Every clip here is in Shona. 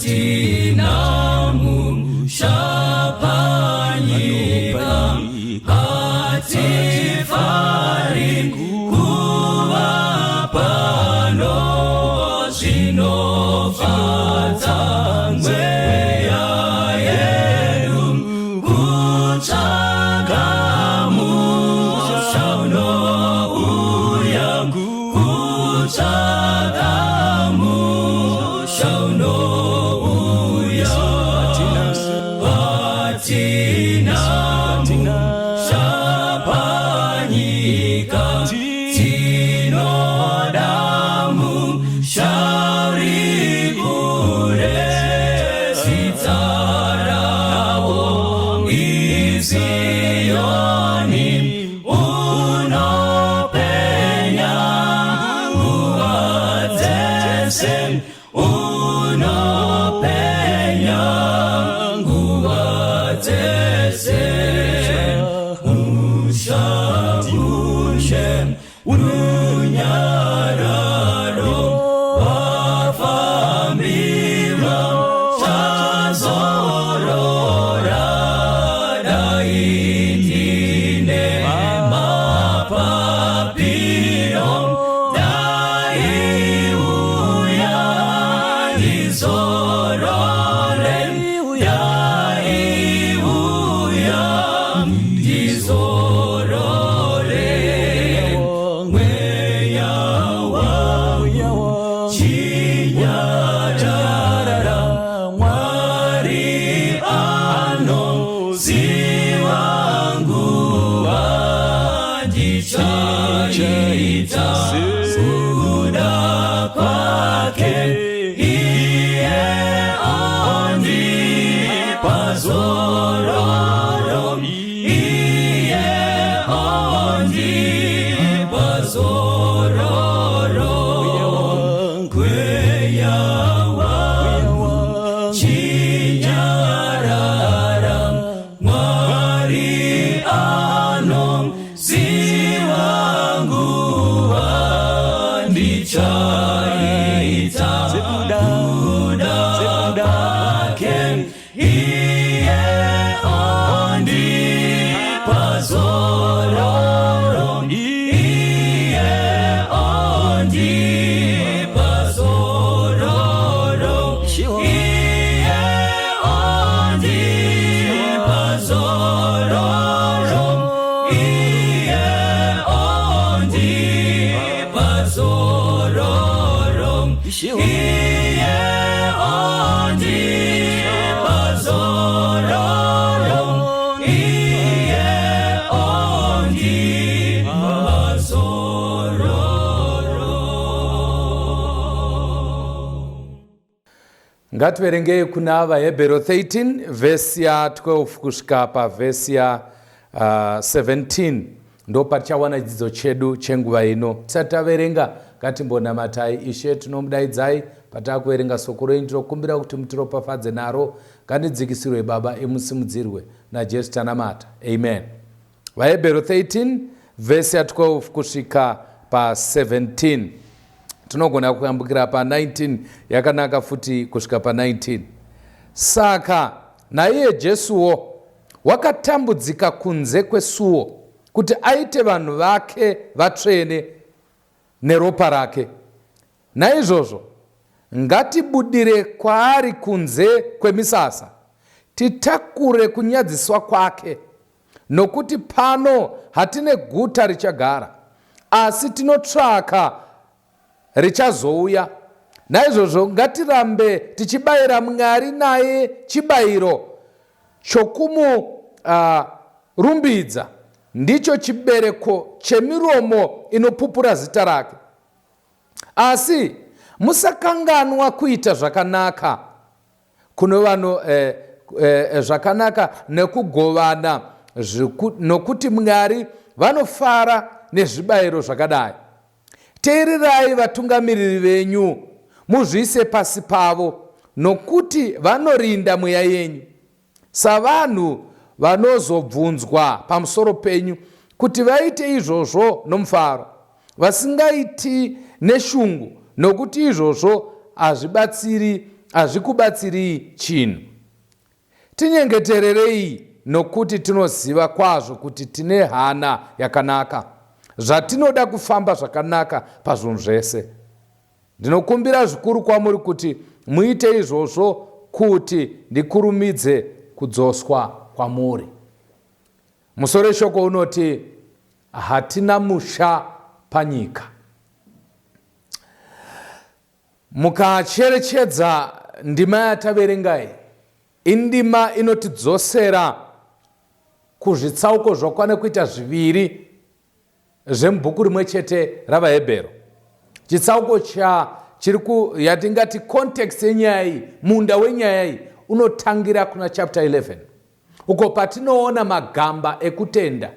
Hatina musha panyika, hatifari kuva pano, zvinofadza mweya yedu kutsvaga musha unouya, kutsvaga musha unouya. Hatina musha panyika, tinoda musha uri kure, zita rawo iZioni, unopenya nguva dzese, unopenya nguva dzese. Musha une runyararo, vafambi vachazorora, dai tine mapapiro, ndaiuya ndizorore, ndaiuya ndizorore. Mweya wangu chinyarara, Mwari anoziva nguva, ndichaita kuda kwake, iye ondipa zororo, iye ondipa zororo. Mweya wangu chinyarara, Mwari anoziva nguva, ndichaita kuda kwake, iye ondipa zororo, iye ondipa zororo, iye ondipa zororo, iye ondipa zororo, iye ondipa zororo, iye ondipa zororo. Ngativerengei kuna VaHebheru 13 vhesi ya12 kusvika pavhesi ya17, ndo patichawana chidzidzo chedu chenguva ino. Tisati taverenga, ngatimbonamatai. Ishe, tinomudaidzai patakuverenga soko renyu, tinokumbira kuti mutiropafadze naro. Ngandidzikisirwe Baba, imusimudzirwe. NaJesu tanamata, amen. VaHebheru 13 vhesi ya12 kusvika pa17. Tinogona kuyambukira pa19, yakanaka futi kusvika pa19. Saka naiye Jesuwo wakatambudzika kunze kwesuo kuti aite vanhu vake vatsvene neropa rake. Naizvozvo ngatibudire kwaari kunze kwemisasa, titakure kunyadziswa kwake, nokuti pano hatine guta richagara, asi tinotsvaka richazouya. Naizvozvo ngatirambe tichibayira Mwari naye chibayiro chokumurumbidza, ndicho chibereko chemiromo inopupura zita rake. Asi musakanganwa kuita zvakanaka kuno vanhu, zvakanaka nekugovana, nokuti Mwari vanofara nezvibayiro zvakadai. Teererai vatungamiriri venyu, muzviise pasi pavo, nokuti vanorinda mweya yenyu savanhu vanozobvunzwa pamusoro penyu, kuti vaite izvozvo nomufaro, vasingaiti neshungu, nokuti izvozvo hazvibatsiri. hazvikubatsirii chinhu. Tinyengetererei nokuti tinoziva kwazvo kuti tine hana yakanaka, zvatinoda kufamba zvakanaka pazvinhu zvese. Ndinokumbira zvikuru kwamuri kuti muite izvozvo kuti ndikurumidze kudzoswa kwamuri. Musoro weshoko unoti hatina musha panyika. Mukacherechedza ndima yataverenga iyi, indima inotidzosera kuzvitsauko zvakwana kuita zviviri zvemubhuku rimwe chete ravaHebheru. Chitsauko cha chiri ku yatingati context yenyaya iyi, munda wenyaya iyi unotangira kuna chapter 11 uko patinoona magamba ekutenda.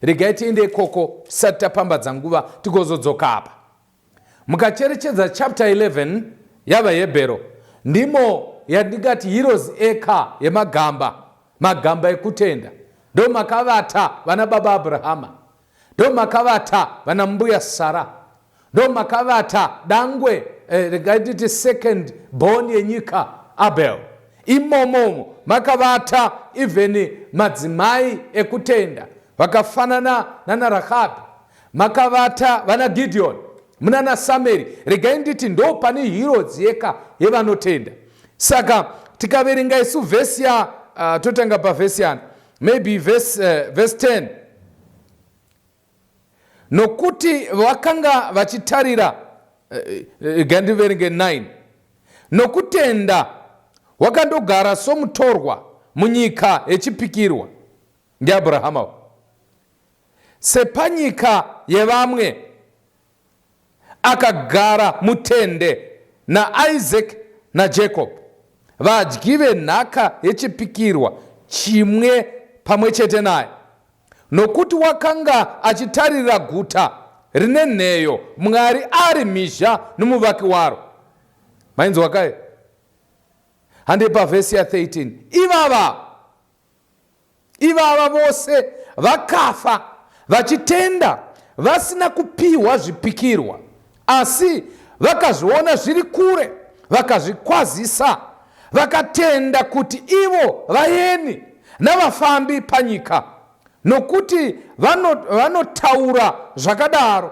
Regai tiende ikoko tisati tapambadza nguva tigozodzoka apa. Mukacherechedza chapter 11 yavaHebhero ndimo yandingati heroes eka yemagamba, magamba ekutenda. Ndo makavata vana baba Abrahama, ndo makavata vana mbuya Sara, ndo makavata dangwe eh, regai nditi second born yenyika Abel. Imomo makavata even madzimai ekutenda vakafanana nana Rahabhi Makavata vana Gideon munana Sameri regai nditi ndo pane heroes yeka yevanotenda. Saka tikaverenga isu verse ya uh, totanga pavhesi yani maybe verse, uh, verse 10 nokuti vakanga vachitarira regai uh, ndiverenge 9 nokutenda wakandogara somutorwa munyika yechipikirwa ndiabrahama Sepanyika yevamwe, akagara mutende naIsaac naJacob, vadyi venhaka yechipikirwa chimwe pamwe chete naye, nokuti wakanga achitarira guta rine nheyo, Mwari ari mhizha nomuvaki waro. Mainzwa kai? Handei pavhesi ya 13. Ivava Ivava vose vakafa vachitenda vasina kupiwa zvipikirwa, asi vakazviona zviri kure, vakazvikwazisa, vakatenda kuti ivo vaeni navafambi panyika, nokuti vanotaura vano zvakadaro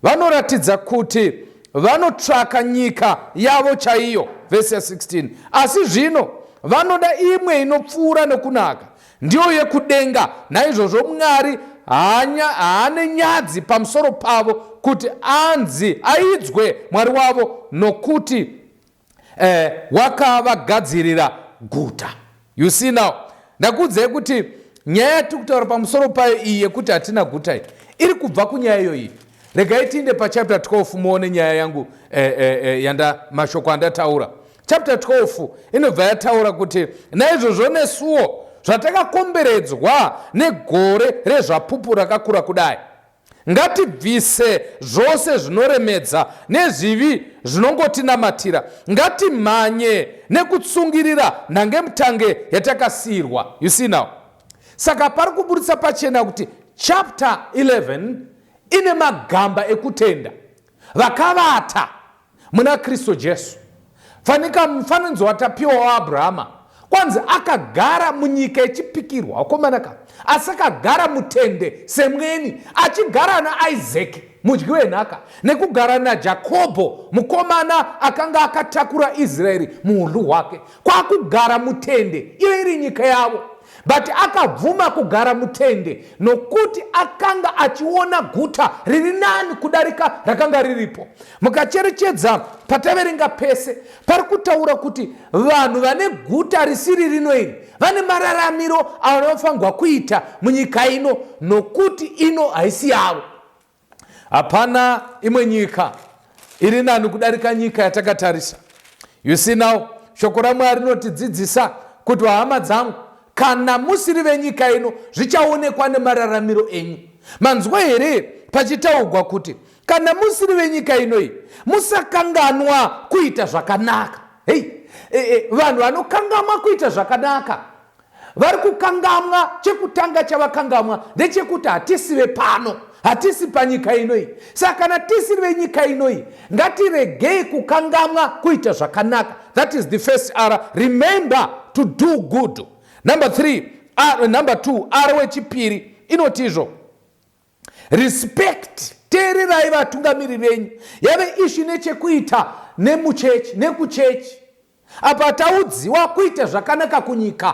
Vanoratidza kuti vanotsvaka nyika yavo chaiyo. Vhesi ya 16, Asi zvino vanoda imwe inopfuura nokunaka, ndiyo yekudenga. Naizvozvo Mwari haane nyadzi pamusoro pavo kuti anzi aidzwe Mwari wavo, nokuti eh, wakavagadzirira guta. You see now, ndakuudzai kuti nyaya yatiri kutaura pamusoro payo iyi yekuti hatina guta iyi iri kubva kunyaya iyoyi. Regai tiinde pachapter 12 muone nyaya yangu eh, eh, eh, yanda mashoko andataura. Chapter 12 inobva yataura kuti naizvozvo nesuwo zvatakakomberedzwa negore rezvapupu rakakura kudai Ngatibvise zvose zvinoremedza nezvivi zvinongotinamatira. Ngatimhanye nekutsungirira nhangemutange yatakasiirwa. You see now. Saka pari kuburitsa pachena kuti chapter 11 ine magamba ekutenda vakavata muna Kristu Jesu. Fanika mufananidzo watapiwa waAbrahama kwanzi akagara munyika yechipikirwa wakomana ka asi akagara mutende semweni achigara naIsaki mudyi wenhaka nekugara naJakobho mukomana akanga akatakura Israeri muhundu hwake kwakugara mutende iyo iri nyika yavo but akabvuma kugara mutende nokuti akanga achiona guta riri nani kudarika rakanga riripo. Mukacherechedza pataverenga pese pari kutaura kuti vanhu vane guta risiri rino iri vane mararamiro avanofanirwa kuita munyika ino nokuti ino haisi yavo. Hapana imwe nyika iri nani kudarika nyika yatakatarisa. You see now, shoko raMwari rinotidzidzisa kuti vahama dzangu, kana musiri venyika ino zvichaonekwa nemararamiro enyu. Manzwa here pachitaugwa kuti kana musiri venyika ino iyi musakanganwa kuita zvakanaka. Hey, e, e, vanhu vanokangamwa kuita zvakanaka vari kukangamwa chekutanga chavakangamwa ndechekuti hatisi vepano. Hatisi panyika inoyi. Saka kana tisiri venyika inoyi, ngatiregei kukangamwa kuita zvakanaka. That is the first R. Remember to do good. Number 3, R, number 2, R wechipiri inoti izvo, respect, teererai vatungamiri venyu. Yave ishi nechekuita nemuchechi, nekuchechi. Apa taudziwa kuita zvakanaka kunyika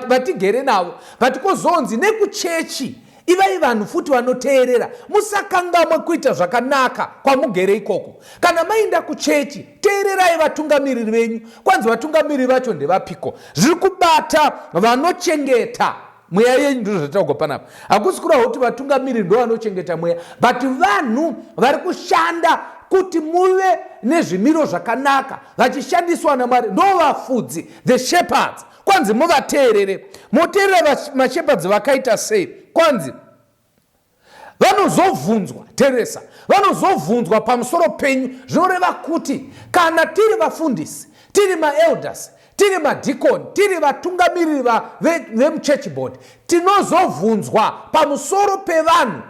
vatigere navo, but kozonzi nekuchechi ivai vanhu futi vanoteerera. Musakangamwe kuita zvakanaka kwamugere ikoko. Kana mainda kuchechi, teererai vatungamiriri venyu. Kwanzi vatungamiriri vacho ndevapiko? Zviri kubata vanochengeta mweya yenyu, ndizvo zvataugwa panapa. Hakusi kureva kuti vatungamiriri ndo vanochengeta mweya, but vanhu vari kushanda kuti muve nezvimiro zvakanaka vachishandiswa naMwari ndo vafudzi, the shepherds. Kwanzi muvateerere. Moteerera mashepherds vakaita sei? Kwanzi vanozobvunzwa, teresa, vanozobvunzwa pamusoro penyu. Zvinoreva kuti kana tiri vafundisi, tiri maelders, tiri madhikoni, tiri vatungamiriri vemuchurch board, tinozobvunzwa pamusoro pevanhu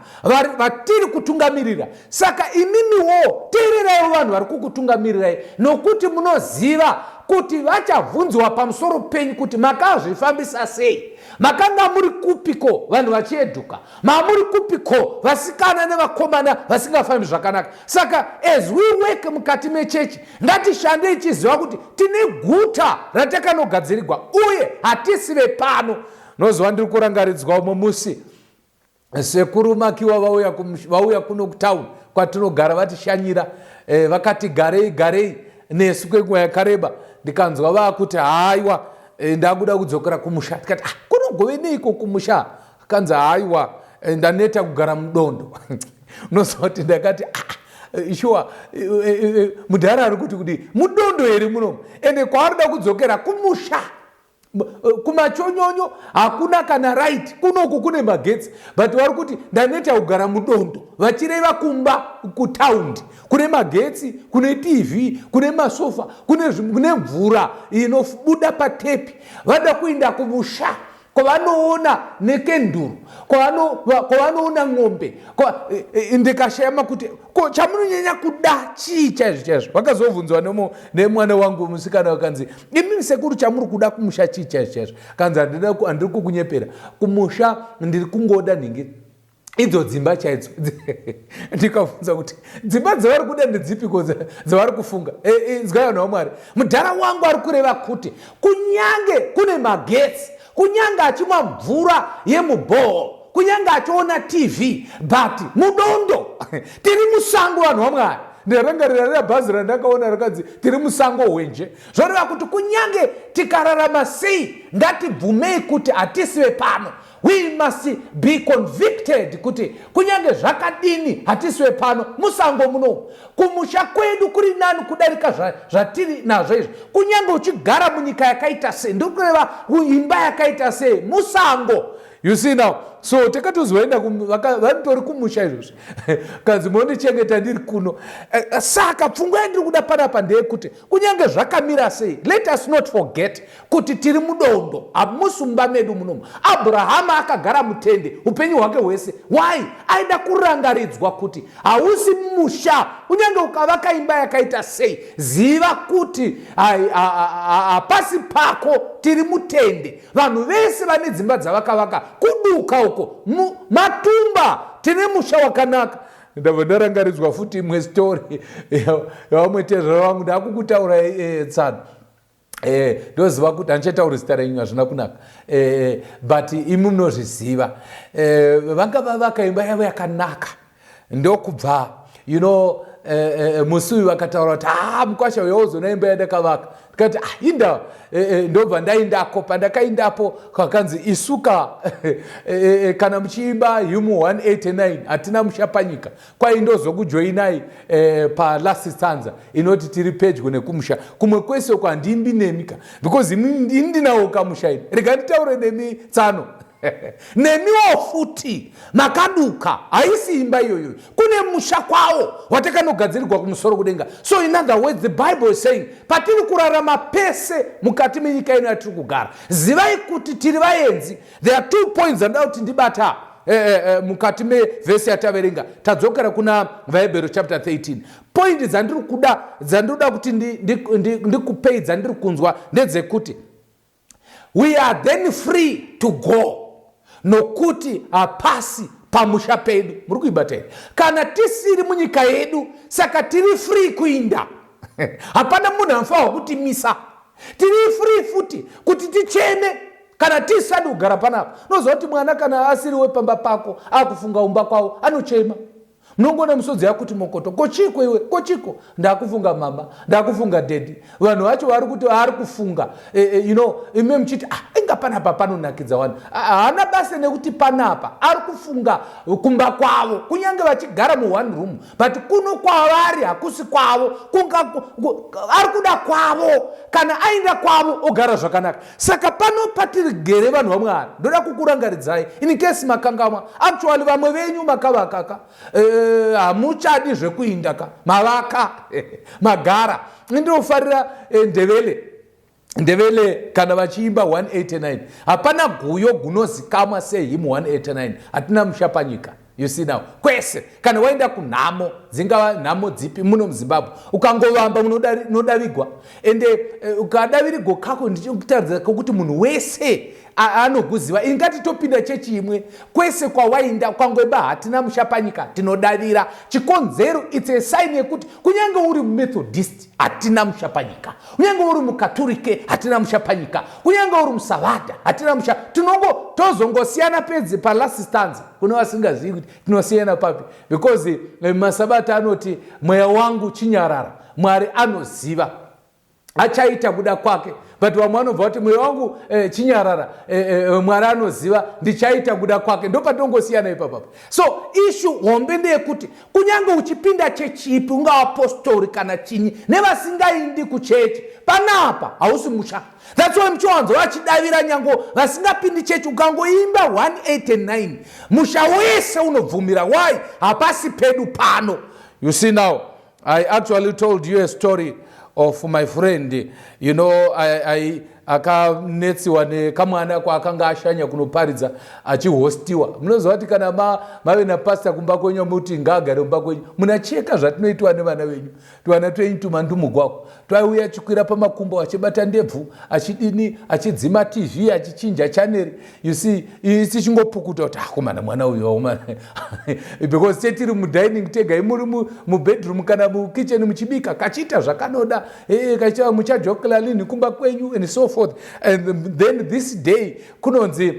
vatiri kutungamirira. Saka imimiwo teereraiwo vanhu vari kukutungamirirai, nokuti munoziva kuti vachabvunzwa pamusoro penyu kuti makazvifambisa sei. Makanga muri kupiko vanhu vachieduka? Mamuri kupiko vasikana nevakomana vasingafambi zvakanaka? Saka as we work mukati mechechi, ngatishandei tichiziva kuti tine guta ratakanogadzirigwa uye hatisi vepano. Noziva, ndiri kurangaridzwa umwe musi sekuru Makiwa vauya kuno kutauni kwatinogara, vatishanyira, vakati garei garei nesu kwenguva yakareba. Ndikanzwa vaakuti, "Haiwa, ndakuda kudzokera kumusha." Tikati, "Ah, kunogove neiko kumusha?" Akanzi, "Haiwa, ndaneta kugara mudondo." Unoziva kuti ndakati, "Ah, shuwa, mudhara ari kuti kudii? Mudondo here munomu?" Ende kwaarida kudzokera kumusha kumachonyonyo hakuna kana right. Kunoku kune magetsi, but vari kuti ndaneta kugara mudondo, vachireva kumba kutaundi kune magetsi, kune TV, kune masofa, kune mvura inobuda patepi. Vada kuinda kumusha kwavanoona nekenduru, kwavanoona ng'ombe. Ndikashayama kuti ko chamunonyanya kuda chii chaizvo chaizvo. Vakazobvunzwa nemwana wangu musikana, vakanzi, "Imi sekuru, chamuri kuda kumusha chii chaizvo chaizvo?" Kanzi, "Handiri kukunyepera, kumusha ndiri kungoda nhingi idzo dzimba chaidzo." Ndikabvunza kuti dzimba dzavari kuda ndedzipiko dzavari kufunga? Inzwai vanhu vaMwari, mudhara wangu ari kureva kuti kunyange kune magetsi, kunyange achimwa mvura yemubhoho, kunyange achiona TV, but mudondo. Tiri musango, vanhu vaMwari. Ndarangarira riya bhazi randakaona rakanzi "Tiri musango hwenje". Zvoreva kuti kunyange tikararama sei, ngatibvumei kuti hatisi vepano. We must be convicted kuti kunyange zvakadini, hatisi vepano, musango munomu. Kumusha kwedu kuri nani kudarika zvatiri nazvo izvi. Kunyange uchigara munyika yakaita sei, ndiri kureva imba yakaita sei, musango. You see now? So takatozoenda, vanotori kumusha izvozvi, kanzi mondichengeta ndiri kuno. Saka pfungwa yandiri kuda panapa ndeyekuti kunyange zvakamira sei, let us not forget kuti tiri mudondo, hamusi mumba medu munomu. Abrahama akagara mutende upenyu hwake hwese. Why? Aida kurangaridzwa kuti hausi musha. Kunyange ukavaka imba yakaita sei, ziva kuti hapasi pako, tiri mutende. Vanhu vese vane dzimba dzavakavaka kuduka uko, matumba. Tine musha wakanaka. Ndabva ndarangaridzwa futi imwe story yavamwe tezvara vangu. Ndakukutaura tsano. Ndoziva kuti handichatauri zita renyu, hazvina kunaka, but imi munozviziva. Vanga vavaka imba yavo yakanaka, ndokubva musi uyu vakataura kuti, "Ah, mukwasha uyo wozona imba yandakavaka." Ndikati, "Ah, inda." Ndobva ndaindako. Pandakaindapo kakanzi, "Isuka kana muchiimba hymn 189, 'Hatina Musha Panyika', kwai ndozokujoinai palast stanza inoti 'Tiri pedyo nekumusha'. Kumwe kwese uko handimbi nemika because ini ndinawo kamusha ini. Rega nditaure nemi tsano, nemiwo futi makaduka. Haisi imba iyoyo, kune musha kwawo watakanogadzirirwa kumusoro kudenga." So in other words, the Bible is saying patiri kurarama pese mukati menyika ino yatiri kugara, zivai kuti tiri vaenzi. There are two points andida kuti ndibata. eh, eh, mukati mevhesi yataverenga. Tadzokera kuna VaHebheru chapter 13. Point dzandiri kuda, dzandinoda kuti ndikupei, dzandiri kunzwa ndedzekuti we are then free to go, nokuti hapasi pamusha pedu. Muri kuibata here? Kana tisiri munyika yedu, saka tiri free kuinda. Hapana munhu anofanirwa kutimisa. Tiri free futi kuti ticheme kana tisadi kugara panapa. Unoziva kuti mwana kana asiri wepamba pako, akufunga umba kwavo, anochema. Munongoona misodzi yakuti mokoto. Kochiko iwe, kochiko? Ndakufunga mama, ndakufunga daddy. Vanhu vacho vari kuti ari kufunga ime muchiti, "Ah, inga panapa panonakidza wani." Ah, haana basa nekuti panapa ari kufunga kumba kwavo. Kunyange vachigara muone room, but kuno kwavari hakusi kwavo. Ari kuda kwavo. Kana aenda kwavo, ogara zvakanaka. Saka pano patirigere, vanhu vaMwari, ndoda kukurangaridzai in case makangamwa. Actually, vamwe venyu makavakaka, hamuchadi zvekuinda ka, mavaka, magara. Ndinofarira Ndevele, Ndevele kana vachiimba 189. Hapana guyo gunozikamwa sehymn 189, "Hatina musha panyika." You see now, kwese kana waenda kunhamo, dzingava nhamo dzipi muno muZimbabwe, ukangovamba unodavigwa. Ende ukadavirigwa kako, ndichikutaridza kokuti munhu wese anoguziva. Ingati topinda chechi imwe, kwese kwawainda kwangoiba "Hatina musha panyika", tinodavira. Chikonzero, it's a sign yekuti kunyange uri muMethodist, hatina musha panyika. Kunyange uri muKaturike, hatina musha panyika. Kunyange uri muSavadha, hatina musha. Tinongo tozongosiyana pedzi palast stanza. Kune vasingazivi kuti tinosiyana papi, because maSabata anoti, "Mweya wangu chinyarara, Mwari anoziva, achaita kuda kwake." But vamwe vanobva kuti, "Mweya wangu chinyarara, Mwari anoziva, ndichaita kuda kwake." Ndopatongosiyana ipapapa. So issue hombe ndeyekuti kunyange uchipinda chechipi, ungava postori kana chinyi, nevasingaindi kuchechi, panapa hausi musha. That's why muchiwanzo vachidavira nyango vasingapindi chechi. Ukangoimba 189, musha wese unobvumira. Why? Hapasi pedu pano. You see now, I actually told you a story of my friend akanetsiwa nekamwana kwaakanga ashanya kunoparidza, achihostiwa. Munoziva kuti kana mave napasta kumba kwenyu, muti ngaagare kumba kwenyu, munacheka zvatinoitwa nevana venyu. Twana twenyu tumandumugwako twaiuya achikwira pamakumbo, achibata ndebvu, achidini, achidzima TV, achichinja channel. You see, tichingopukuta kuti akomana, mwana uyu akomana, because tetiri mudining tega, imuri mubedroom kana mukitchen muchibika, kachiita zvakanoda, kachiita muchajokela lini kumba kwenyu and so forth. And then this day kunonzi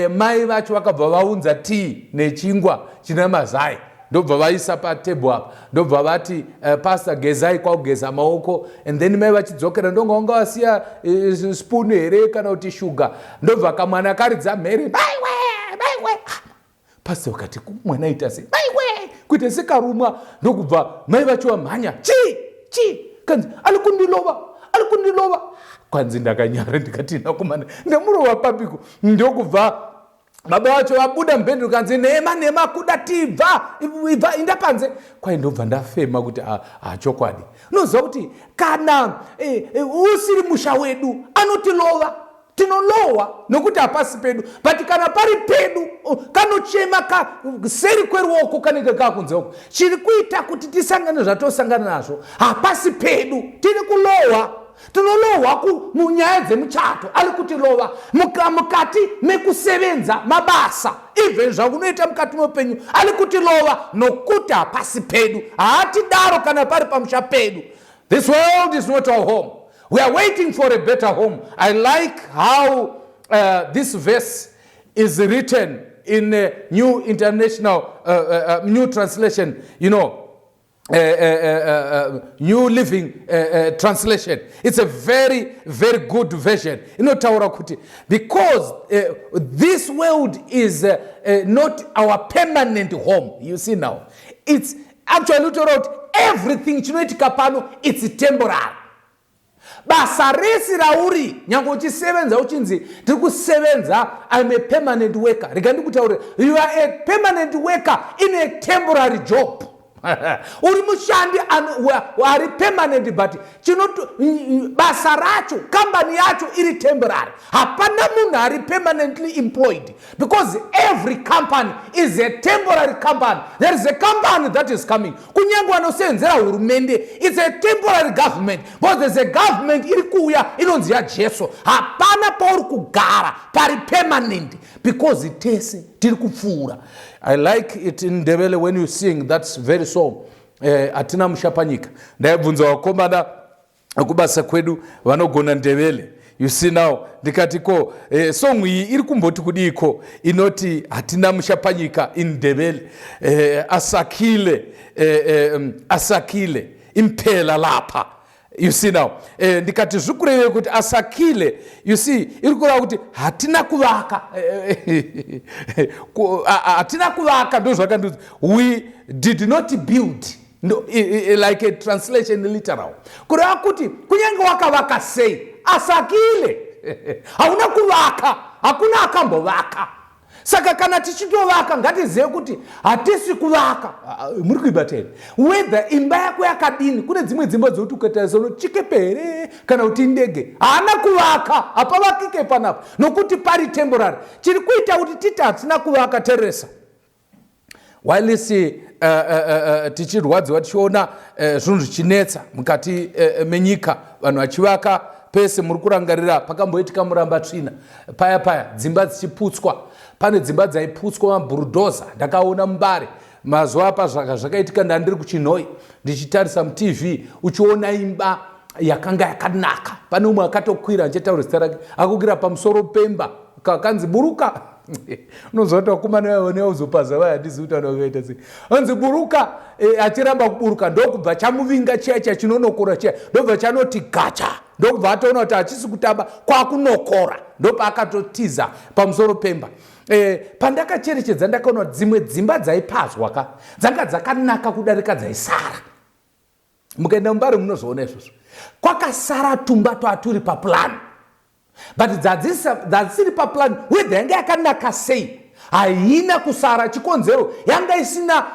mai vacho vakabva vaunza tea nechingwa chine mazai, ndobva vaisa patebhu apa, ndobva vati, "Pastor, gezai." Kwakugeza maoko, and then mai vachidzokera, ndonga vanga vasiya spoon here kana kuti shuga, ndobva kamwana karidza mhere, "Maiwe, maiwe!" Pastor vakati, "Mwana aita sei? Maiwe!" Kuita sekarumwa. Ndokubva mai vacho vamhanya, "Chii, chii?" Kanzi, "Ali kundilova, ari kundilova." Kwanzi, "Ndakanyara, ndikati, nakomana, ndamurova papiko?" Ndokubva baba vacho vabuda mubhedhuru, kanzi, "Nhema, nhema, kuda tibva, ibva, inda panze." Kwai, ndobva ndafema kuti chokwadi unoziva kuti kana usiri musha wedu, anotilova, tinolohwa, nokuti hapasi pedu. But kana pari pedu, kanochema seri kweruoko, kanenge kakunze uko. Chiri kuita kuti tisangane zvatosangana nazvo, hapasi pedu, tiri kulohwa. Tinolohwa munyaya dzemuchato, ari kutilova mukati mekusevenza mabasa, even zvakunoita mukati meupenyu, ari kutilova, nokuti hapasi pedu. Haatidaro kana pari pamusha pedu. This world is not our home. We are waiting for a better home. I like how this verse is written in a New International New Translation, New Living Translation. It's a very, very good version. Inotaura kuti because this world is not our permanent home. You see now, it's actually utaura kuti everything chinoitika pano, it's temporary. Basa rese rauri, nyange uchisevenza, uchinzi tiri kusevenza, I'm a permanent worker, rega ndikutaurire, you are a permanent worker in a temporary job. Uri mushandi ari permanent, but chinoto basa racho, kambani yacho iri temporary. Hapana munhu ari permanently employed, because every company is a temporary company. There is a company that is coming. Kunyange vanosenzera hurumende, it's a temporary government, because there's a government iri kuuya inonzi yaJesu. Hapana pauri kugara pari permanent, because tese tiri kupfuura. I like it in Ndebele when you sing that very song, "Hatina musha panyika." Ndaibvunza vakomana kubasa kwedu vanogona Ndebele, you see now, ndikati, "Ko song iyi iri kumboti kudiko inoti 'Hatina musha panyika' in Ndebele?" Asakhile asakhile impela lapha, you see now. Ndikati, "Zvikurevei kuti asakhile?" You see, iri kureva kuti hatina kuvaka. Hatina kuvaka, ndo zvakandudza, "We did not build." No, like a translation, literal, kureva kuti kunyange wakavaka sei, asakhile, hauna kuvaka, hakuna akambovaka. Saka kana tichitovaka, ngatizive kuti hatisi kuvaka. Muri kuibata here? Whether imba yako yakadini, kune dzimwe dzimba dzokuti ukatarisa unochikepe here kana kuti indege. Haana kuvaka, hapavakike panapa nokuti pari temporary. Chiri kuita kuti titi hatina kuvaka, teresa, whilst tichirwadziwa tichiona zvinhu zvichinetsa mukati menyika, vanhu vachivaka pese. Muri kurangarira pakamboitika muramba tsvina paya paya, dzimba dzichiputswa? Pane dzimba dzaiputswa mabulldozer. Ndakaona muMbare mazuva apa zvakaitika. Ndandiri kuChinhoi ndichitarisa muTV, uchiona imba yakanga yakanaka. Pane umwe akatokwira, ndichataura zita rake, akakwira pamusoro pemba, kanzi, "Buruka." Unonzwa kuti vakomana vavo neuzopaza vaya, handizivi kuti vanhu vakaita sei. Anzi, "Buruka." Achiramba kuburuka, ndokubva chamuvinga chiya chiya chinonokora chiya, ndobva chanoti gacha, ndokubva atoona kuti hachisi kutamba, kwakunokora, ndopaakatotiza pamusoro pemba. Pandakacherechedza, ndakaona kuti dzimwe dzimba dzaipazwa ka dzanga dzakanaka kudarika dzaisara. Mukaenda muMbare munozoona izvozvo. Kwakasara tumba twaturi paplan, but dzadzisiri paplan, whether yanga yakanaka sei, haina kusara. Chikonzero, yanga isina,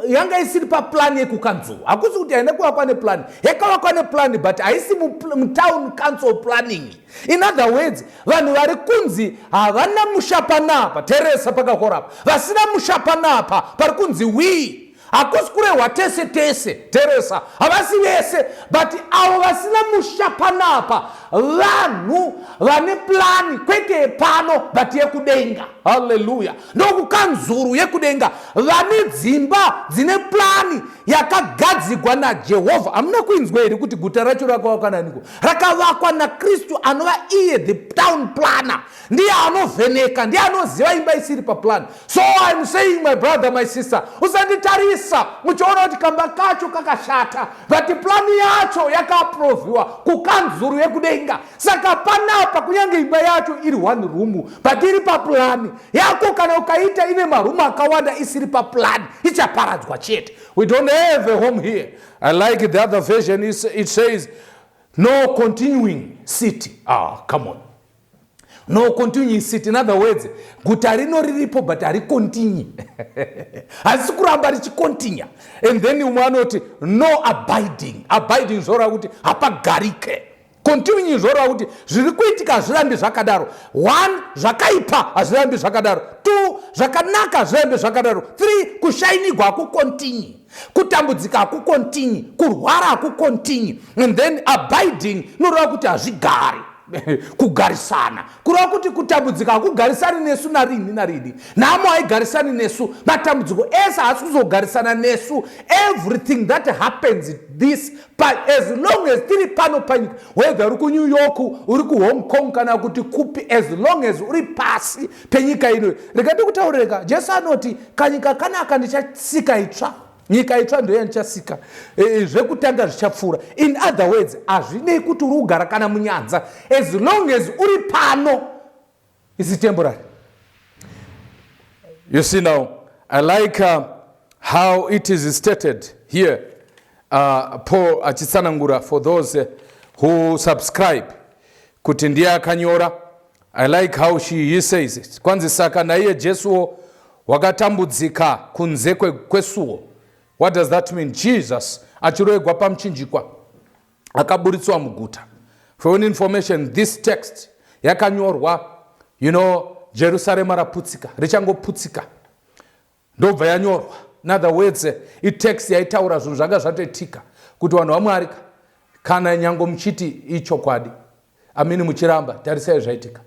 yanga isiri paplan yekukanzuru. Hakusi kuti haina kuvakwa neplan, yakavakwa neplan, but haisi mutown council planning. In other words, vanhu vari kunzi havana musha panapa, teresa pakakorapa, vasina musha panapa pari kunzi we, hakusi kurehwa tese tese. Teresa, havasi vese, but avo vasina musha panapa vanhu vane plani kwete yepano but yekudenga. Halleluya! Ndokukanzuru yekudenga, vane dzimba dzine plani yakagadzigwa naJehovha. Hamuna kuinzwa here kuti guta racho rakavakwa naniko? Rakavakwa naKristu, anova iye the town planner. Ndiye anovheneka, ndiye anoziva imba isiri paplan. So I'm saying, my brother, my sister, usanditarisa uchiona kuti kamba kacho kakashata, but plani yacho yakaaprovhiwa kukanzuru yekudenga. Saka panapa, kunyange imba yacho iri one room, but iri paplani yako. Kana ukaita ine marumu akawanda isiri paplani, ichaparadzwa chete. We don't have a home here. I like the other version. It says, "No continuing city." Ah, come on. No continuing city. In other words, guta rino riripo, but haricontinue, hazisi kuramba richicontinue. And then umwe anoti, "No abiding." Abiding zvoreva kuti hapagarike. Continue zvoreva kuti zviri kuitika hazvirambi zvakadaro. One, zvakaipa hazvirambi zvakadaro. Two, zvakanaka hazvirambi zvakadaro. Three, kushainigwa hakucontinue, kutambudzika hakucontinue, kurwara hakucontinue. And then abiding inoreva kuti hazvigari, kugarisana, kureva kuti kutambudzika hakugarisani nesu narini narini, nhamo haigarisani nesu, matambudziko ese haasi kuzogarisana nesu. Everything that happens this, as long as tiri pano panyika, whether uri kuNew York, uri kuHong Kong kana kuti kupi, as long as uri pasi penyika ino, rega ndikutaurire, Jesu anoti, "Kanyika kanaka ndichasika itsva, nyika itsva ndoyandichasika, zvekutanga zvichapfuura." In other words, hazvinei kuti uri kugara kana munyanza, as long as uri pano is temporary. You see now, I like how it is stated here. Paul achitsanangura for those who subscribe kuti ndiye akanyora. I like how he says it. Kwanzi, "Saka naiye Jesuwo wakatambudzika kunze kwesuo." What does that mean? Jesus achiroegwa pamuchinjikwa akaburitswa muguta. For your information, this text yakanyorwa, Jerusarema raputsika, richangoputsika, ndobva yanyorwa. In other words, itext yaitaura zvinhu zvanga zvatoitika kuti vanhu vaMwari, kana nyange muchiti ichokwadi, amini muchiramba, tarisai zvaitika.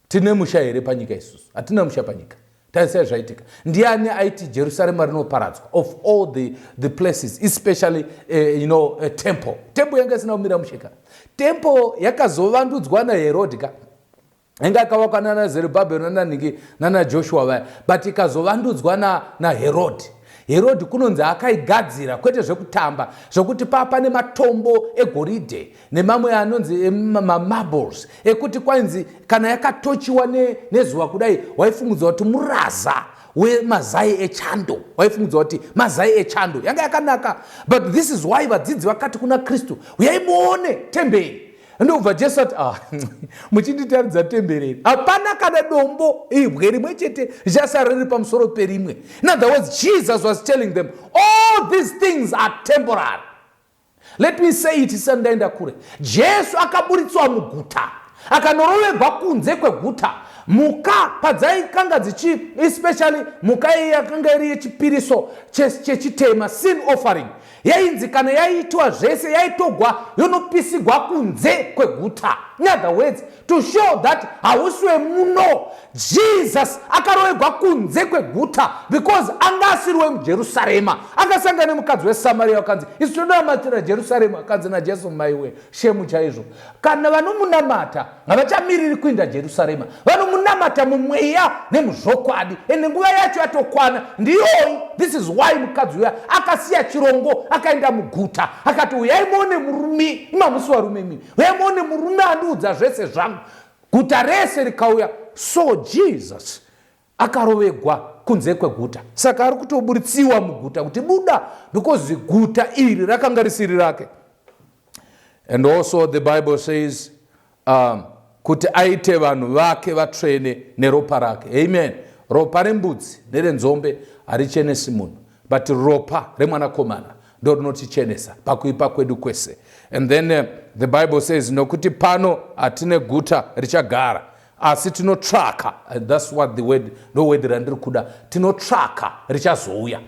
Tine musha here panyika isusu? Hatina musha panyika. Tarisai zvaitika. Ndiani aiti Jerusarema rinoparadzwa of all the places, especially temple? Temple yanga isina kumira musheka. Temple yakazovandudzwa naHerodhi ka, yanga yakavakwa nana Zerubhabheri, nananhingi, nana Joshua vaya, but ikazovandudzwa naHerodhi. Herodhi kunonzi akaigadzira kwete zvekutamba, zvokuti paa pane matombo egoridhe nemamwe anonzi mamarbles, ekuti kwainzi kana yakatochiwa nezuva kudai, waifungidzwa kuti muraza wemazai echando, waifungidzwa kuti mazai echando. Yanga yakanaka. But this is why vadzidzi vakati kuna Kristu, "Uyai muone temberi." Ndobva Jesu ati, "Ah, muchinditaridza temberi iri, hapana kana dombo, ibwe rimwe chete richasara riri pamusoro perimwe." In other words, Jesus was telling them all these things are temporary. Let me say it isati ndaenda kure. Jesu akaburitswa muguta, akanorovegwa kunze kweguta. Mhuka padzaikanga dzichi, especially mhuka iyi yakanga iri yechipiriso chechitema, sin offering, yainzi kana yaitwa zvese, yaitogwa yonopisigwa kunze kweguta. In other words, to show that hausi wemuno. Jesus akarovegwa kunze kweguta because anga asiri wemuJerusarema. Akasangana nemukadzi weSamaria, akanzi, "Isu tonamatira Jerusarema." Akanzi naJesu, "Maiwe, shemu chaizvo. Kana vanomunamata havachamiriri kuinda Jerusarema, vanomunamata mumweya nemuzvokwadi, ende nguva yacho yatokwana, ndiyoyi." This is why mukadzi uya akasiya chirongo, akaenda muguta, akati, "Uyai muone murume." Imamusi varume mimi. "Uyai muone murume andiudza zvese zvangu." Guta rese rikauya. So Jesus akarovegwa kunze kweguta, saka ari kutoburitsiwa muguta kuti buda, because guta iri rakanga risiri rake. And also the Bible says kuti aite vanhu vake vatsvene neropa rake. Amen. Ropa rembudzi nerenzombe harichenesi munhu, but ropa remwanakomana ndo rinotichenesa pakuipa kwedu kwese. And then the Bible says, nokuti pano hatine guta richagara, asi tinotsvaka. That's what the word, ndo word randiri kuda. Tinotsvaka richazouya.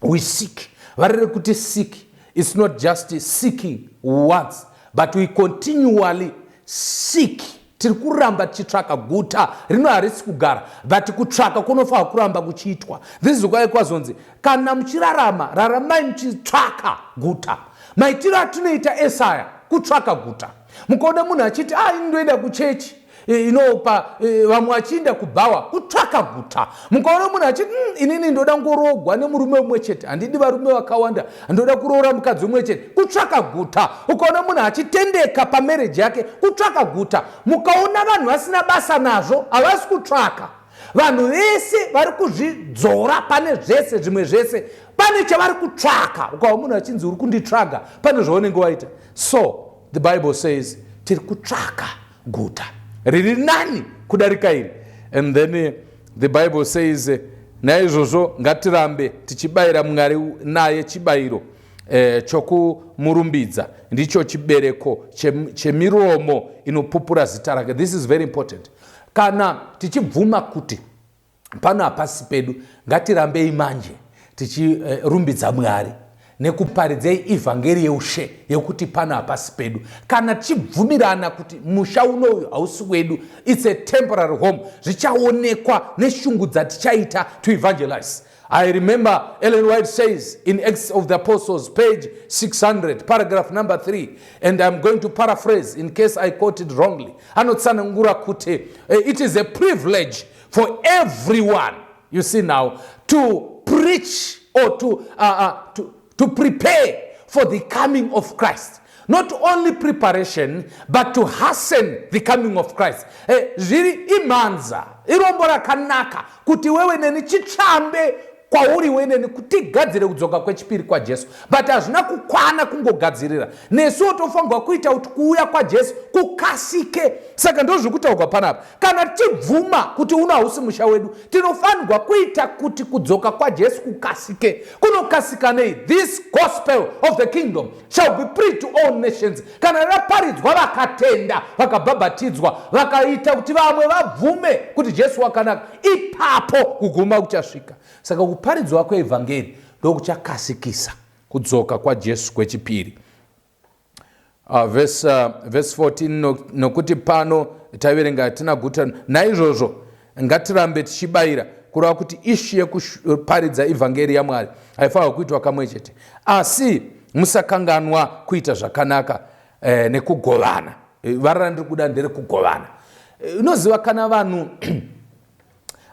We seek. Variri kuti seek, it's not just seeking once, but we continually seek. Tiri kuramba tichitsvaka guta rino. Harisi kugara, but kutsvaka kunofanira kuramba kuchiitwa. This is why kwazonzi kana muchirarama, raramai muchitsvaka guta. Maitiro atinoita esaya kutsvaka guta. Mukaona munhu achiti, "A, ini ndoenda kuchechi," inopa vamwe vachiinda kubhawa, kutsvaka guta. Mukaona munhu achiti, inini ndoda ngorogwa nemurume mumwe chete, handidi varume vakawanda, ndoda kuroora mukadzi mumwe chete," kutsvaka guta. Ukaona munhu achitendeka pamarriage yake, kutsvaka guta. Mukaona vanhu vasina basa nazvo, havasi kutsvaka. Vanhu vese vari kuzvidzora pane zvese, zvimwe zvese, pane chavari kutsvaka. Ukaona munhu achinzi, "Uri kunditsvaga," pane zvaunenge waita. So the Bible says tiri kutsvaka guta riri nani kudarika iri. And then the Bible says, naizvozvo ngatirambe tichibayira Mwari naye chibayiro chokumurumbidza, ndicho chibereko chemiromo inopupura zita rake. This is very important. Kana tichibvuma kuti pano hapasi pedu, ngatirambei manje tichirumbidza Mwari nekuparidzei ivhangeri yeushe yekuti pano hapasi pedu. Kana tichibvumirana kuti musha unoyu hausi wedu, it's a temporary home, zvichaonekwa neshungu dzatichaita to evangelize. I remember Ellen White says in Acts of the Apostles, page 600, paragraph number 3, and I'm going to paraphrase in case I quote it wrongly. Anotsanangura kuti it is a privilege for everyone, you see now, to preach or to prepare for the coming of Christ. Not only preparation, but to hasten the coming of Christ. Zviri imhanza, irombo rakanaka kuti wewe neni chitsvambe. kwauri weneni kutigadzire kudzoka kwechipiri kwaJesu. But hazvina kukwana kungogadzirira, nesuwo tofanirwa kuita kuti kuuya kwaJesu kukasike. Saka ndozviri kutaurwa panapa. Kana tichibvuma kuti uno hausi musha wedu, tinofanirwa kuita kuti kudzoka kwaJesu kukasike. Kunokasika nei? This gospel of the kingdom shall be preached to all nations. Kana raparidzwa, vakatenda, vakabhabhatidzwa, vakaita kuti vamwe vabvume kuti Jesu wakanaka, ipapo kuguma kuchasvika. Saka kuparidzwa kweevhangeri ndokuchakasikisa kudzoka kwaJesu kwechipiri. Verse 14, nokuti pano taverenga hatina guta, naizvozvo ngatirambe tichibayira. Kureva kuti issue yekuparidza ivhangeri yaMwari haifanirwa kuitwa kamwe chete, asi musakanganwa kuita zvakanaka nekugovana. Vara randiri kuda nderekugovana. Unoziva kana vanhu,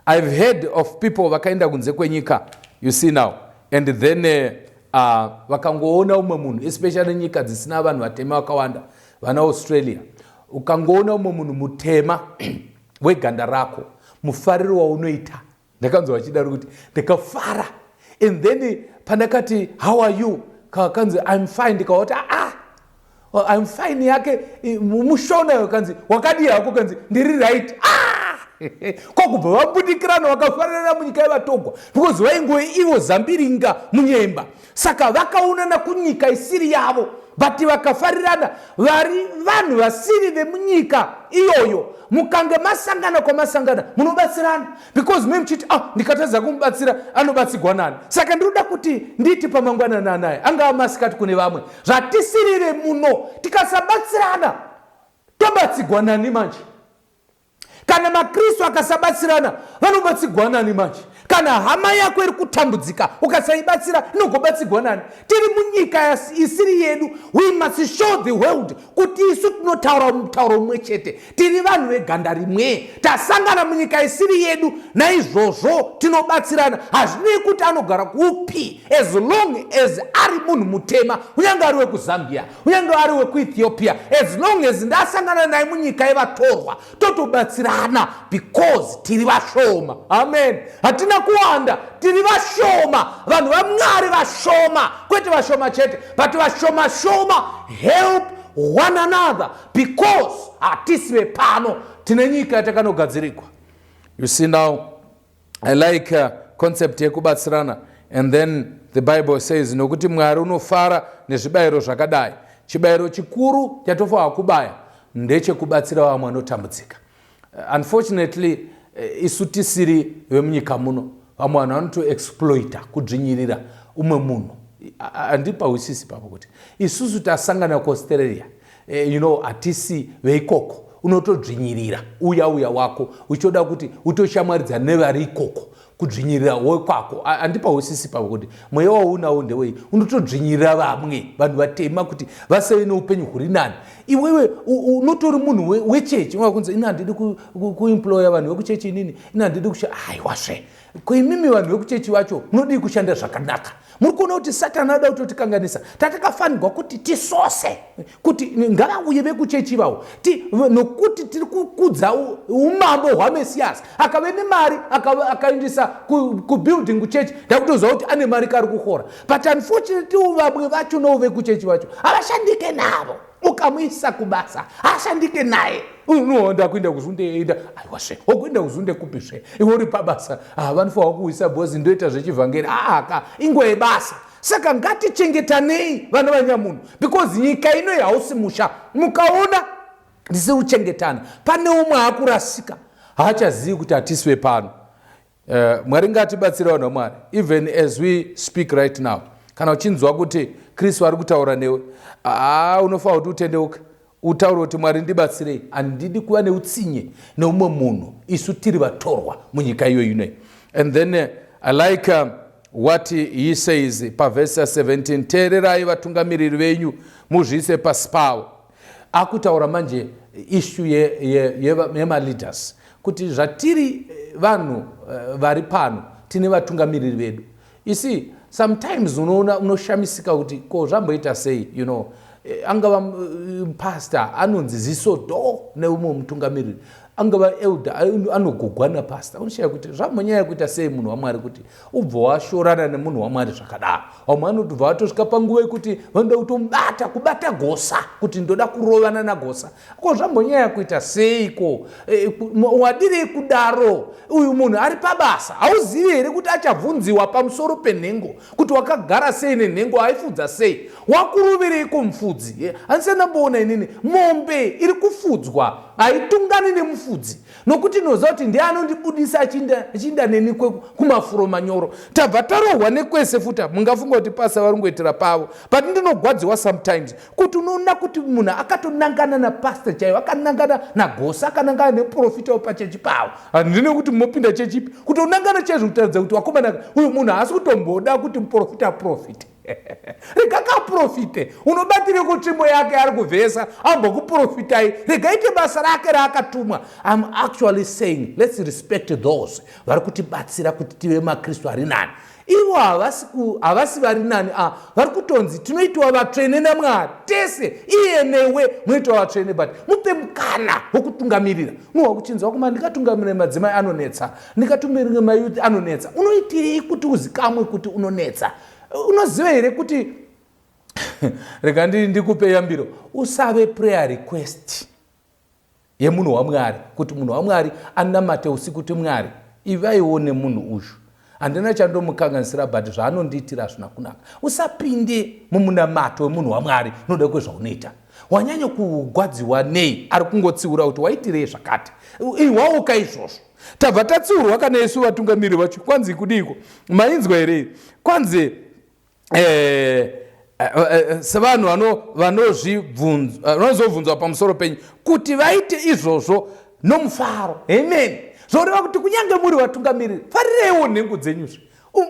I've heard of people vakaenda kunze kwenyika, you see now, and then vakangoona umwe munhu, especially nyika dzisina vanhu vatema vakawanda, vana Australia, ukangoona umwe munhu mutema weganda rako, mufariro waunoita, ndakanzwa vachidaro kuti ndikafara. And then pandakati, "How are you?" Kakanzi, "I'm fine." Ndikawati, "Ah, ah, I'm fine" yake mushona. Kanzi, "Wakadii hako?" Kanzi, "Ndiri right." Ah! Kwakubva vabudikirana, vakafarira munyika yevatogwa, because vaingove ivo zambiringa munyemba. Saka vakaonana kunyika isiri yavo, but vakafarirana vari vanhu vasiri vemunyika iyoyo. Mukange masangana kwamasangana, munobatsirana, because me muchiti, "Ah, ndikatadza kumubatsira, anobatsigwa nani?" Saka ndinoda kuti nditi pamangwanani anaya, angava masikati kune vamwe, zvatisirire muno, tikasabatsirana tobatsigwa nani manje? Kana maKristu akasabatsirana, vanobatsigwa nani manje? Kana hama yako iri kutambudzika, ukasaibatsira, inogobatsigwa nani? Tiri munyika isiri yedu. We must show the world kuti isu tinotaura mutauro mumwe chete, tiri vanhu veganda rimwe, tasangana munyika isiri yedu, naizvozvo tinobatsirana. Hazvinei kuti anogara kupi, as long as ari munhu mutema, kunyange ari wekuZambia, kunyange ari wekuEthiopia, as long as ndasangana naye munyika yevatorwa, totobatsirana, because tiri vashoma. Amen. Hatina kuwanda, tiri vashoma. Vanhu vaMwari vashoma, kwete vashoma chete, but vashoma shoma help one another, because hatisi vepano, tine nyika yatakanogadzirikwa. You see now, I like concept yekubatsirana. And then the Bible says, nokuti Mwari unofara nezvibayiro zvakadai. Chibayiro chikuru chatofanwa kubaya ndechekubatsira vamwe vanotambudzika. Unfortunately, isu tisiri vemunyika muno, vamwe vanhu vanotoexploita, kudzvinyirira umwe munhu. Handipahwisisi papo kuti isusu tasangana kuAustralia, hatisi veikoko, unotodzvinyirira uya uya wako, uchoda kuti utoshamwaridzana nevari ikoko, kudzvinyirira wekwako. Handipahwisisi papo kuti mweya waunawo ndewei. Unotodzvinyirira vamwe vanhu vatema kuti vasave neupenyu huri nani. Iwewe unotori munhu wechechi, kunzi, "Ini handidi kuemploya vanhu vekuchechi, inini ini handidi kusha." Aiwazve, kuimimi vanhu vekuchechi vacho munodii kushanda zvakanaka? Muri kuona kuti Satani ada kutotikanganisa. Tatakafanirwa kuti tisose kuti ngavauye vekuchechi vavo, nokuti tiri kukudza umambo hwaMesiyasi. Akave nemari, akaendesa kubuilding kuchechi, ndakutoziva kuti ane mari kari kuhora. But unfortunately, vamwe vacho novo vekuchechi vacho havashandike navo. Ukamuisa kubasa, haashandike naye. Unoenda kuenda kuzunde, enda. Aiwazve, wokuenda kuzunde kupizve iwe uri pabasa? Vanofanwa kuisa bhozi, ndoita zvechivhangeri. Aaka, inguva yebasa. Saka ngatichengetanei, vana vanyamunhu, because nyika ino hausi musha. Mukaona ndisiri kuchengetana, pane umwe aakurasika, haachazivi kuti hatisiwe pano. Mwari ngatibatsire, vanhu vaMwari. Even as we speak right now, kana uchinzwa kuti Kristu ari kutaura newe, haa, unofanira kuti utendeuke, utaure kuti, "Mwari, ndibatsirei, handidi kuva neutsinye neumwe munhu, isu tiri vatorwa munyika iyo inoi." And then I like what he says pavhesi ya17, "Teererai vatungamiriri venyu, muzviise pasi pavo." Akutaura manje issue yemaleaders, kuti zvatiri vanhu vari pano, tine vatungamiriri vedu. You see, sometimes unoona, unoshamisika kuti ko zvamboita sei. Angava pastor anonzi ziso do neumwe mutungamiriri. Angava elder anogogwa napastor. Unoshaya kuti zvambonyanya kuita sei munhu waMwari kuti ubva washorana nemunhu waMwari zvakadaro. Vamwe vanotobva vatosvika panguva yekuti vanoda kutomubata, kubata gosa, kuti ndoda kurovana nagosa. Ko zvambonyanya kuita seiko? E, wadirei kudaro? Uyu munhu ari pabasa, hauzivi here kuti achabvunziwa pamusoro penhengo kuti wakagara sei nenhengo, aifudza sei? Wakurovereiko mufudzi? Handisati ndamboona inini mombe iri kufudzwa haitungani nemufudzi, nokuti ndinoziva kuti ndiye anondibudisa achiinda neni kumafuro manyoro. Tabva tarohwa nekwese futa. Mungafunga kuti pasa vari kungoitira pavo, but ndinogwadziwa sometimes kuti unoona kuti munhu akatonangana napastor chaivo, akanangana nagosa, akanangana nemuprofita wepachechi pavo. Handine kuti mopinda chechipi, kutonangana chaizvo kutaridza kuti wakomana uyu munhu haasi kutomboda kuti muprofita aprofite. Rega kaprofite, unobatire kutsvimbo yake ari kuvhesa ambokuprofitai, rega ite basa rake raakatumwa. I'm actually saying let's respect those vari kutibatsira kuti tive maKristu ari nani. Ivo havasi vari nani, vari kutonzi tinoitwa vatsvene naMwari tese, iye newe munoitwa vatsvene, but mupe mukana wokutungamirira. Unohwa kuchinzwa kuma ndikatungamirira madzimai anonetsa, ndikatungamirira mayouth anonetsa. Unoitirei kuti uzikamwe kuti unonetsa? Unoziva here kuti, rega ndikupe yambiro, usave prayer request yemunhu waMwari, kuti munhu waMwari anamate usiku kuti Mwari ivaiwo nemunhu uyu, handina chandomukanganisira, but zvaanondiitira hazvina kunaka. Usapinde mumunamato wemunhu waMwari noda kwezvaunoita. Wanyanya kugwadziwa nei? Ari kungotsiura kuti waitirei zvakati, ihwauka izvozvo. Tabva tatsiurwa kana isu vatungamiri vacho. Kwanzi kudiiko? Mainzwa here? Kwanzi sevanhu vanozobvunzwa pamusoro penyu kuti vaite izvozvo nomufaro. Amen. Zvoreva kuti kunyange muri vatungamiriri, farireiwo nhengo dzenyuzve.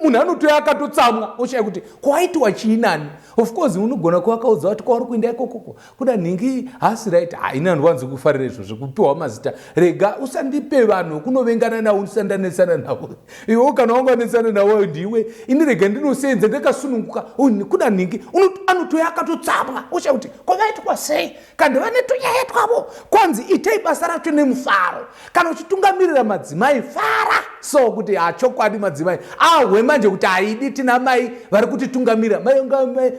Munhu anotouya akatotsamwa, oshaya kuti kwaitiwa chii nani. Of course unogona kuva akaudza kuti kwauri kuenda ikokoko kuna nhingi haasi right. Haina handiwanzi kufarira izvozvo kupiwa mazita. Rega usandipe vanhu kunovengana navo, usandanetsana navo. Iwe kana wanganetsana navo ndiwe, ini rega ndinosenza ndakasununguka. Kuna nhingi anotouya akatotsamwa, oshaya kuti kwavaitwa sei kandi vane tunyaya twavo. Kwanzi itei basa racho nemufaro. Kana uchitungamirira madzimai, fara so kuti hachokwadi madzimai ahwe manje kuti haidi tina mai vari kutitungamirira,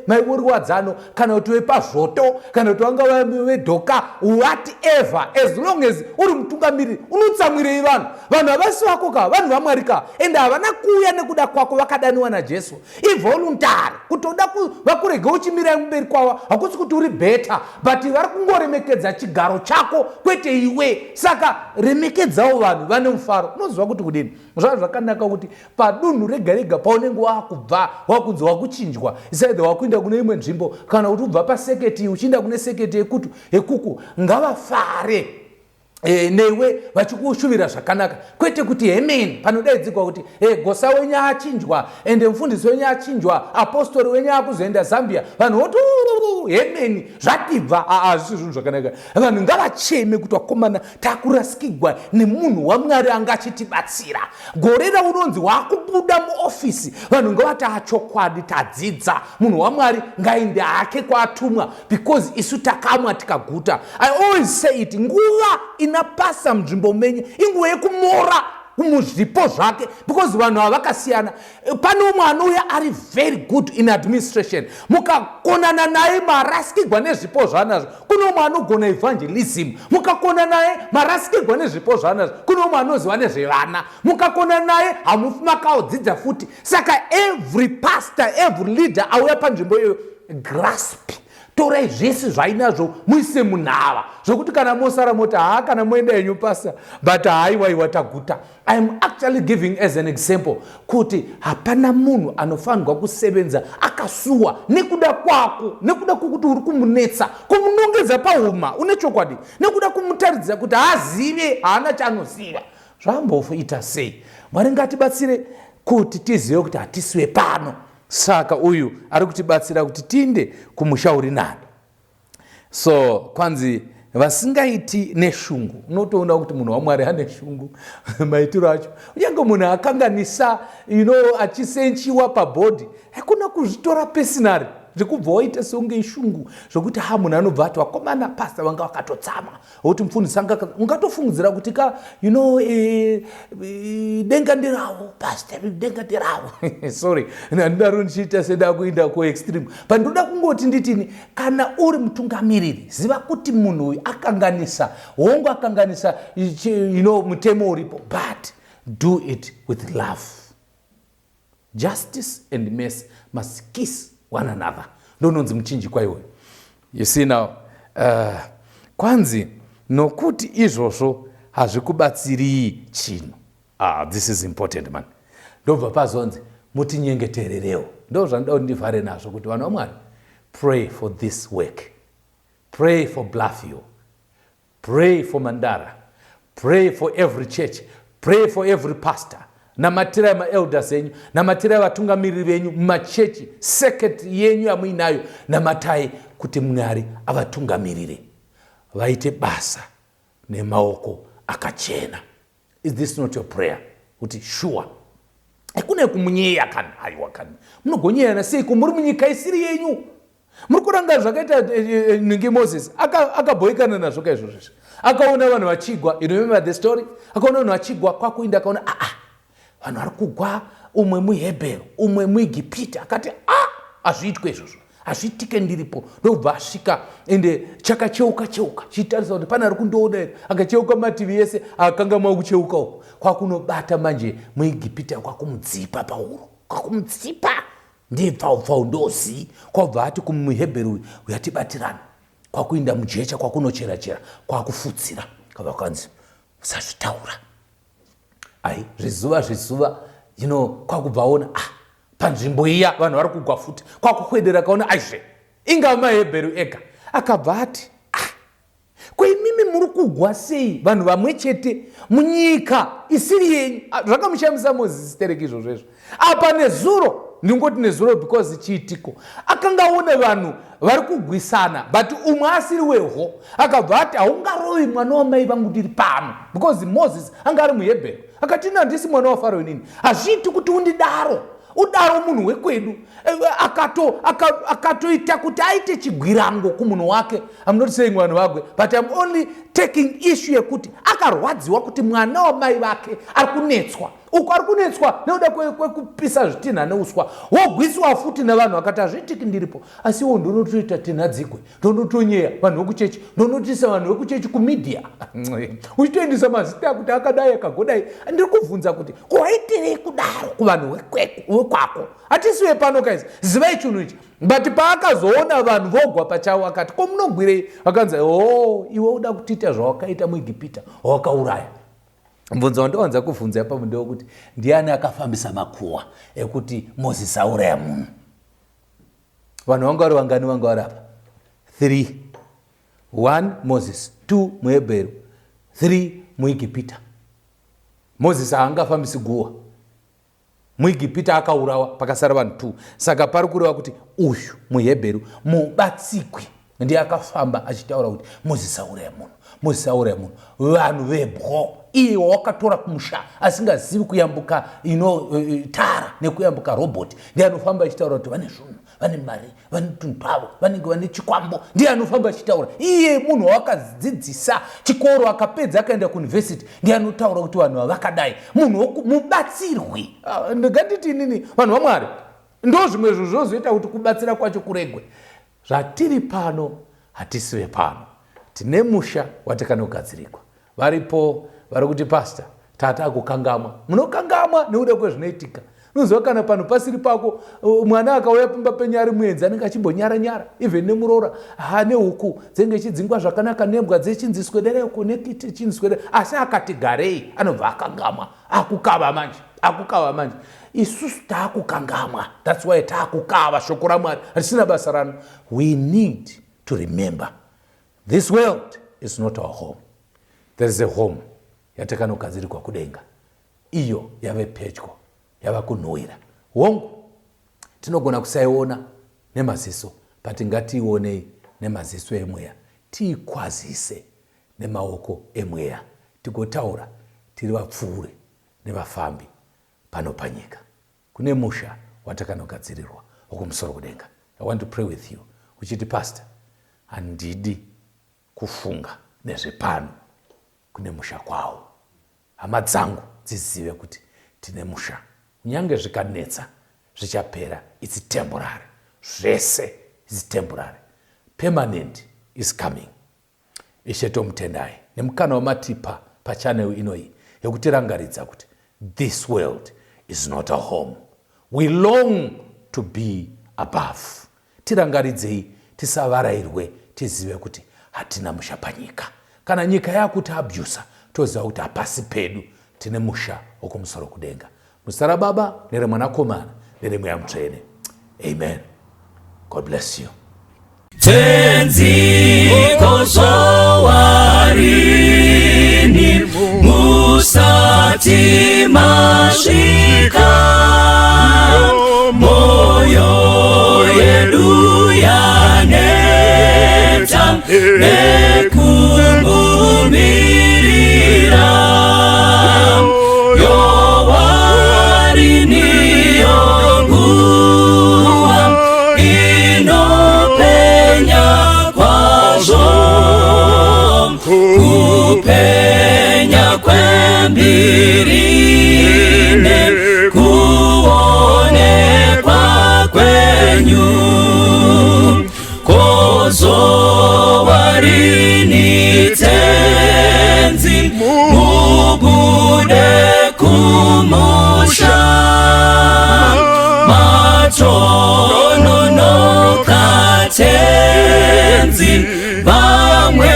mai voruwadzano kana kuti vepazvoto kana kuti vanga vedhoka, whatever, as long as uri mutungamiriri. Unotsamwirei vanhu? Vanhu havasi vako ka, vanhu vaMwari ka, ende havana kuuya nekuda kwako, vakadaniwa naJesu, ivoluntary. Kutoda vakurege uchimira mberi kwavo hakusi kuti uri better, but vari kungoremekedza chigaro chako, kwete iwe. Saka remekedzawo vanhu vane mufaro. Unoziva kuti kudini? Zvava zvakanaka kuti padunhu rega rega paunenge wakubva, wakunzi wakuchinjwa, isaidha wakuenda kune imwe nzvimbo, kana kuti ubva paseketi uchienda kune seketi yekutu yekuku, ngavafare newe vachikushuvira zvakanaka, kwete kuti hemeni panodaidzirwa kuti gosa wenyu achinjwa, ende mufundisi wenyu achinjwa, apostori wenyu akuzoenda Zambia, vanhu voti hemeni zvatibva. Hazvisi zvinhu zvakanaka. Vanhu ngavacheme kuti vakomana takurasikigwa nemunhu waMwari anga achitibatsira. Gore raunonzi wakubuda muofisi, vanhu ngavati achokwadi tadzidza, munhu waMwari ngaende hake kwatumwa, because isu takamwa tikaguta. I always say it, nguva inapasa munzvimbo menyu inguva yekumora muzvipo zvake, because vanhu ava vakasiyana. Pane umwe anouya ari very good in administration, mukakonana naye marasikigwa nezvipo zvaanazvo. Kune umwe anogona evangelism, mukakona naye marasikigwa nezvipo zvaanazvo. Kune umwe anoziva nezvevana, mukakona naye hamufi makaodzidza futi. Saka every pastor, every leader auya panzvimbo iyoyo, grasp, torai zvese zvainazvo muise munhava, zvokuti kana mosara moti haa, kana moenda henyu pasa, but haiwaiwa taguta. I am actually giving as an example kuti hapana munhu anofanirwa kusevenza akasuwa nekuda kwako, nekuda kwokuti uri kumunetsa, kumunongedza pahuma une chokwadi, nekuda kumutaridza kuti haazive, haana chaanoziva. Zvamboita sei? Mwari ngatibatsire kuti tizive kuti hatisiwe pano. Saka uyu ari kutibatsira kuti tiinde kumusha uri nani. So kwanzi vasingaiti neshungu. Unotoona kuti munhu waMwari ane shungu maitiro acho, kunyange munhu akanganisa, achisenchiwa pabhodhi, hakuna kuzvitora personally. Ndikubva waita seunge ishungu zvokuti ha munhu anobva ati vakomana pasta vanga vakatotsama wokuti mufundisi anga ungatofungidzira kuti ka you know eh, eh, denga ndiravo pasta denga ndiravo. Sorry, ndandidaro ndichiita sendakuinda kuextreme, but ndoda kungoti nditini, kana uri mutungamiriri, ziva kuti munhu uyu akanganisa, hongu akanganisa, you know, mutemo uripo, but do it with love. Justice and mercy must kiss one another. Ndononzi muchinjikwa iwoyo. You see now, kwanzi nokuti izvozvo hazvikubatsirii chinhu. Ah, this is important, man. Ndobva pazonzi mutinyengetererewo. Ndo zvanoda kuti ndivhare nazvo, kuti vanhu vaMwari, pray for this work, pray for Bluffview, pray for Mandara, pray for every church, pray for every pastor. Namatirai maelders enyu, namatirai vatungamiriri venyu mumachechi, circuit yenyu yamuinayo. Namatai kuti Mwari avatungamirire, vaite basa nemaoko akachena. Is this not your prayer, kuti sure kune kumunyeya kana aiwa? Kana munogonyeyana seiko muri munyika isiri yenyu? Muri kuranga zvakaita ningi Moses akabhoikana nazvo kaizvozvo izvi. Akaona vanhu vachigwa, you remember the story? Akaona vanhu vachigwa, kwakuinda akaona aa ah, vanhu vari kugwa, umwe muHebheru, umwe muEgipita. Akati, a, hazviitwe izvozvo, hazviitike ndiripo. Ndobva asvika, ende chakacheuka cheuka chitarisa kuti pane ari kundoona here. Akacheuka mativi ese, akangamwa kucheuka uko, kwakunobata manje muEgipita, kwakumudzipa pauro, kwakumudzipa ndiye pfau pfau ndozii. Kwabva ati kumuHebheru uyu, uyatibatirana. Kwakuinda mujecha, kwakunochera chera, kwakufutsira. Kabva kwanzi, usazvitaura. Ai, zvizuva zvizuva, you know, kwakubva aona, ah, panzvimbo iya vanhu vari kugwa futi. Kwakukwedera, kaona aizve ingava maHebheru ega. Akabva ati, ah, ko imimi muri kugwa sei vanhu vamwe chete munyika isiri yenyu? Ah, zvakamushamisa Mozisi tereki izvozvo izvo. Apa nezuro, ndingoti nezuro because chiitiko, akanga aona vanhu vari kugwisana, but umwe asiri weho. Akabva ati, haungarovi mwana wamai vangu ndiri pano, because Moses anga ari muHebheru. Akati, ina handisi mwana waFaro inini, hazviiti kuti undidaro, udaro munhu wekwedu. Akatoita kuti aite chigwirango kumunhu wake. I'm not saying vanhu vagwe, but I'm only taking issue yekuti akarwadziwa kuti mwana wamai vake ari kunetswa uko, ari kunetswa nekuda kwekupisa zvitinha neuswa, wogwisiwa futi nevanhu. Akati, hazviitiki ndiripo. Asi iwo ndonotoita tinha dzigwe, ndonotonyeya vanhu vekuchechi, ndonotisa vanhu vekuchechi kumedia, uchitoendesa mazita akuti akadai, akagodai. Ndiri kubvunza kuti kuwaitirei kudaro kuvanhu wekwako? Hatisiwe pano guys, zivai chinhu ichi. But paakazoona vanhu vogwa pachavo, akati, ko munogwirei? Akanzi, o oh, iwe uda kutiita zvawakaita muEgipita, wakauraya. Mubvunzo wandowanza kuvhunza ipapo ndewekuti ndiani akafambisa makuhwa ekuti Mozisi auraya munhu? Vanhu vanga vari vangani vanga vari apa? 3 1 Moses, 2 muHebheru, 3 muEgipita. Mozisi haangafambisi guhwa. MuEgipita akaurawa, pakasara vanhu 2. Saka pari kureva kuti uyu muHebheru mubatsikwi ndiye akafamba achitaura kuti Mozisi auraya munhu, Mozisi auraya munhu. Vanhu vebwo, iye wawakatora kumusha asingazivi kuyambuka ino tara nekuyambuka robot, ndiye anofamba achitaura kuti vane zvinhu, vane mari, vane tunhu twavo, vanenge vane chikwambo. Ndiye anofamba achitaura. Iye munhu wawakadzidzisa chikoro, akapedza, akaenda kuuniversity, ndiye anotaura kuti vanhu vavakadai. Munhu mubatsirwi. Ah, ndinganditi inini, vanhu vaMwari, ndo zvimwe zvinhu zvinozoita kuti kubatsira kwacho kuregwe. Zvatiri pano, hatisi vepano, tine musha watakanogadzirikwa. Varipo vari kuti, pastor, tata akukangamwa. Munokangamwa nekuda kwezvinoitika. Unoziva, kana panhu pasiri pako, mwana akauya pamba penyu ari muenzi, anenge achimbonyara nyara, even nemuroora. Ha, nehuku dzinenge chidzingwa zvakanaka, nembwa dzechinziswedera uko, nekiti chinziswedera, asi akati garei anobva akangamwa, akukava manje, akukava manje. Isusu taakukangamwa, that's why taakukava shoko raMwari risina basa rano. We need to remember this world is not our home. There is a home yatakanogadzirirwa kudenga, iyo yave pedyo, yava kunhuhwira. Hongu, tinogona kusaiona nemaziso, but ngatiionei nemaziso emweya, tiikwazise nemaoko emweya, tigotaura tiri vapfuuri nevafambi pano panyika. Kune musha watakanogadzirirwa wokumusoro kudenga. I want to pray with you. Uchiti, "Pastor, handidi kufunga nezvepano, kune musha kwawo." Hama dzangu dzizive kuti tine musha. Kunyange zvikanetsa, zvichapera. It's temporary. Zvese is temporary, permanent is coming. Ishe, tomutendai nemukana wamatipa pachannel inoyi yekutirangaridza kuti this world is not a home. We long to be above. Tirangaridzei, tisavarayirwe, tizive kuti hatina musha panyika. Kana nyika yakuti abusa, toziva kuti hapasi pedu, tine musha wokumusoro kudenga. Muzita raBaba nereMwanakomana nereMweya Mutsvene, amen. God bless you. Tenzi, kozowarini musati masvika? Moyo yedu yaneta nekumumirira. Yowarini yonguva inopenya kwazvo, kupenya kwembiri nekuonekwa kwenyu. Kozowarini, Tenzi, mubude kumusha? Matononoka, Tenzi, vamwe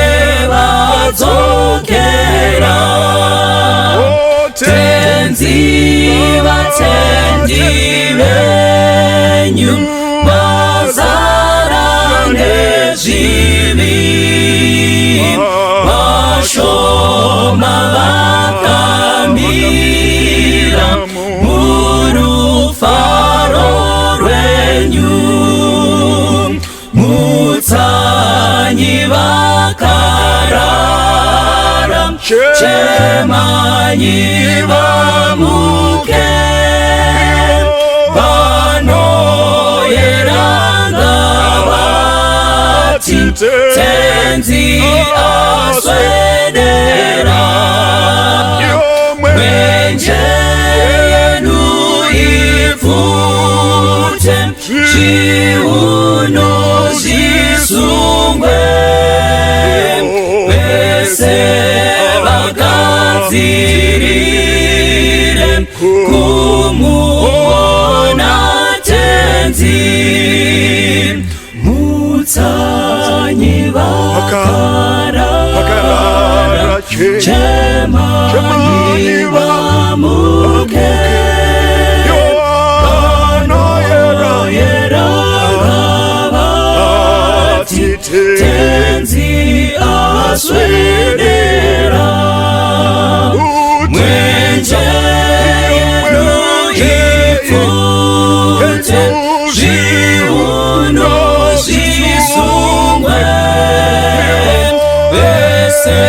vadzokera. Tenzi, vatendi venyu vazara nezvivi, vashoma vakamira murufaro rwenyu. Mutsanyi vakarara, chemanyi vamuke. Vanoyeranga vati, "Tenzi aswedera." Mwenje yenu ipfute, zviuno zvisungwe, vese vagadzirire kumuona Tenzi. Mutsanyi vakarara, chemanyi vamuke. Vanoyera vati, "Tenzi aswedera." Mwenje yedu ipfute, zviuno zvisungwe, vese